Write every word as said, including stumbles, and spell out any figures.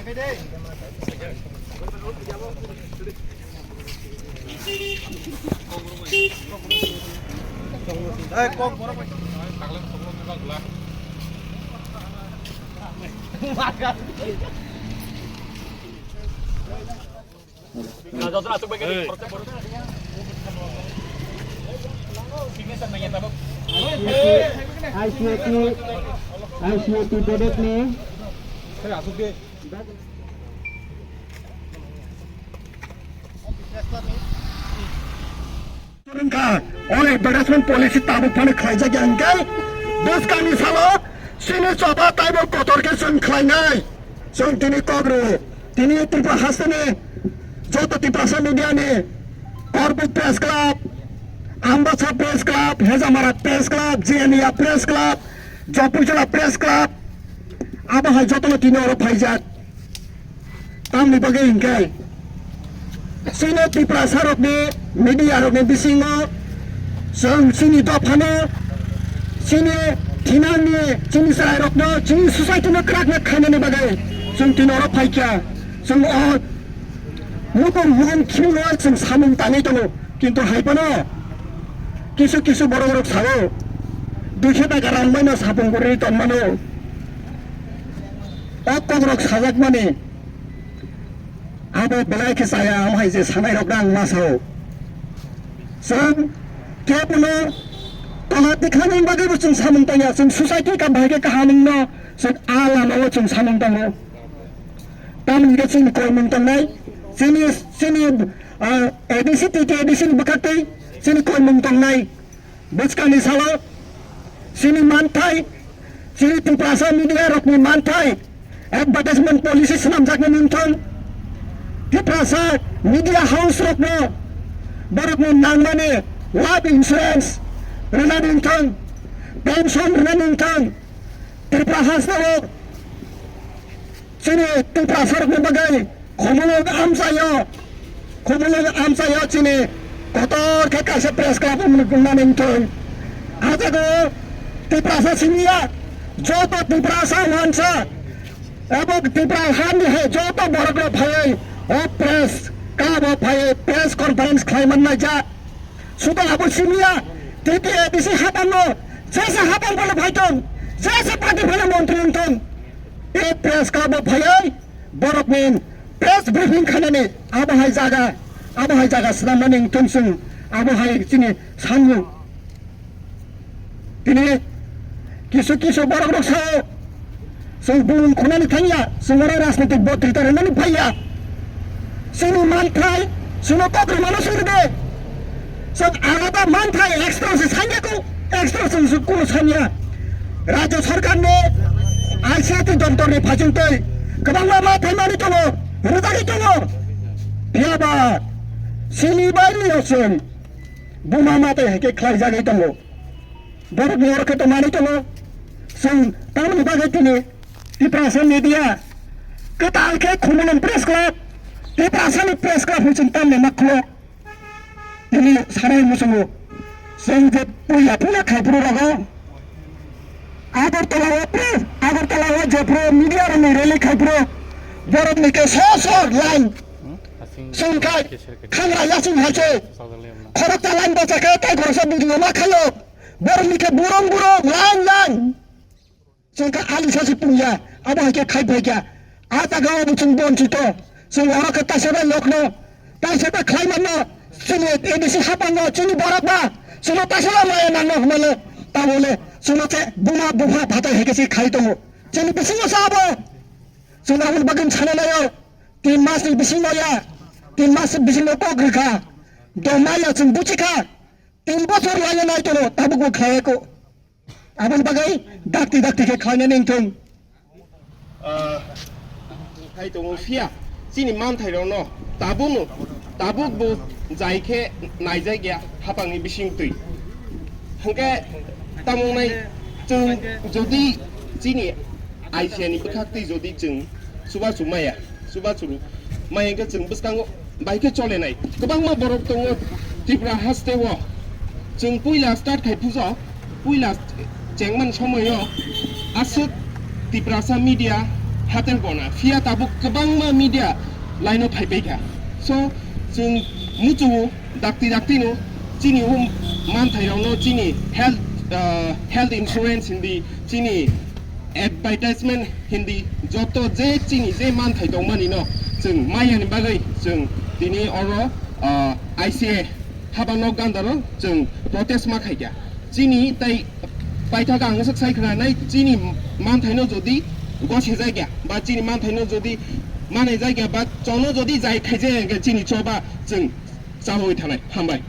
I C A T, I C A T bodekni. Wngkha, o advertisement policy tabuk phano khlaijak ya hwnkhe, bwskangni salo chini choba taibo kotor khe chwng khlainai. Chwng tini kok rw, tini Tripura hasteni joto Tiprasa media ni Korbuk Press Club, Ambasa Press Club, Hejamara Press Club, Jiania Press Club, Jopuichwla Press Club, abo hai jotono tini oro phaijak. Tamni bagwi hwnkhe chini Tiprasa rokni media rokni bisingo chwng chini dophano, chini thinangni, chini chwrairokno, chini society no kwrak na khainani bagwi chwng tini oro phaikha. Chwng o nukung nukung khibino chwng samung tangwi tongo, kintu hai phano kisu kisu borok rok sao, dui khe taka rang bai no sapung kwrwi tongmano. O kokrok sajakmani abo belai khe chaya, amo hai je sanai rok ang ma sao. Chwng kebono tola tikha nang bagwi bo chwng samung tangya, chwng society ka bahai khe kaham wngno chwng a lama o chwng samung tango. Tamoni khe chini koimung tongnai, chini, chini, ah, A D C, T T A D C ni bwkhaktwi chini koimung tongnai. Bwskangni salo chini manthai, chini Tiprasa media rokni manthai, advertisement policy swnamjaknani wngthang, Tiprasa media house rokno borokni nangmani life insurance rwnani wngthang, pension rwnani wngthang, Tripura hasteo chini Tiprasa rokni bagwi khumulwng amchaio, khumulwng amchaio chini kotor khe kaisa press club wng-, wngnani wngthung. A jaga o Tiprasa simi ya, joto Tiprasa uansa ebo Tipra hani hai joto borok rok phaiwi o press club o phaiwi press conference khlai man nai jak. Sudo abo simi ya, T T A D C hapango, jesa hapan phano phai tong, jesa party phano montri wng tong. E press club o phaiwi borok ni press briefing khainani abo hai jaga, abo hai jaga swnamnani wngthung chwng, abo hai chini sanmung. Tini kisu kisu borok rok sao, chwng bumung khunani thangya, chwng oro rajnitik botrita rwnani phaiya. Chini manthai, chwngno kok rwmano swi rwdi. Chwng alada manthai extra se sanya ko, extra chwng se kuno sanya. Rajya sarkar ni I C I T doptor ni phaichingtwi kwbangma manthai manwi tongo, rwjagwi tongo. Phiyaba chini bairi o chwng buma matai hai khe khlaijagwi tongo. Borok ni oro khe tongmani tongo. Chwng tamoni bagwi tini Tiprasa media kwtal khe Khumulwng Press Club, Tiprasa ni Press Club hwn chwng tamni ma khulok. Tini sanai muchungo chwng je puila puila khai phuru rogo Agartala o pre-, Agartala o je phuru media rokni rally khai phuru borok ni khe sor sor line chwng khai khangra yachwng hai se khoroksa line bacha khe tei khoroksa video ma khaio. Borok ni khe burung burung line line. Chwng khe ali sasi pungya, abo hai khe khai phaikha. A jaga o bo chwng bonchito. Chwng oro khe taisa bai lokno, taisa bai khlai manno. Chini A D C hapango, chini borok ba, chwngno taisa bai maya nangno hwnmale. Tabole chwngno khe buma bupha phatai hai khe se khai tongo. Chini bisingo sa abo. Chwng aboni bagwi sana naio. Tin mas ni bisingo ya. Tin mas ni bisingo kok rwkha. Do maya chwng buchikha. Tin bochor laina nai tongo, tabukbo khlai ko. Aboni bagwi dakti dakti khe khlainani wngthung. Ah, khai tongo phiya chini manthai rokno tabukno, tabukbo jai khe naijak ya hapangni bising twi. Hwnkhe tamo wngnai chwng jodi chini aisiani bwkhak twi jodi chwng chubachu maya, chubachu maya hwnkhe chwng bwskango bai khe cholenai. Kwbangma borok tongo Tripura haste o. Chwng puila start khai pujo, puila chengmani somoio aswk Tiprasa media Hatel bona, phiya tabuk kwbangma media line-o phaipai kha. So, chwng muchungo dakti dakti no chini um manthai rokno chini health, ah, health insurance hindi, chini advertisement hindi, joto je chini je manthai tongmani no chwng maya ni bagwi chwng tini oro, ah, I C A haba nok gandaro chwng protest ma khaikha. Chini tai paithak ang sak sai khna nai chini manthaino jodi gose jaikya ba chini manthaino jodi manai jaikya ba chono jodi jai khaijak hwnkhe chini choba chwng chawi thanai. Hambai.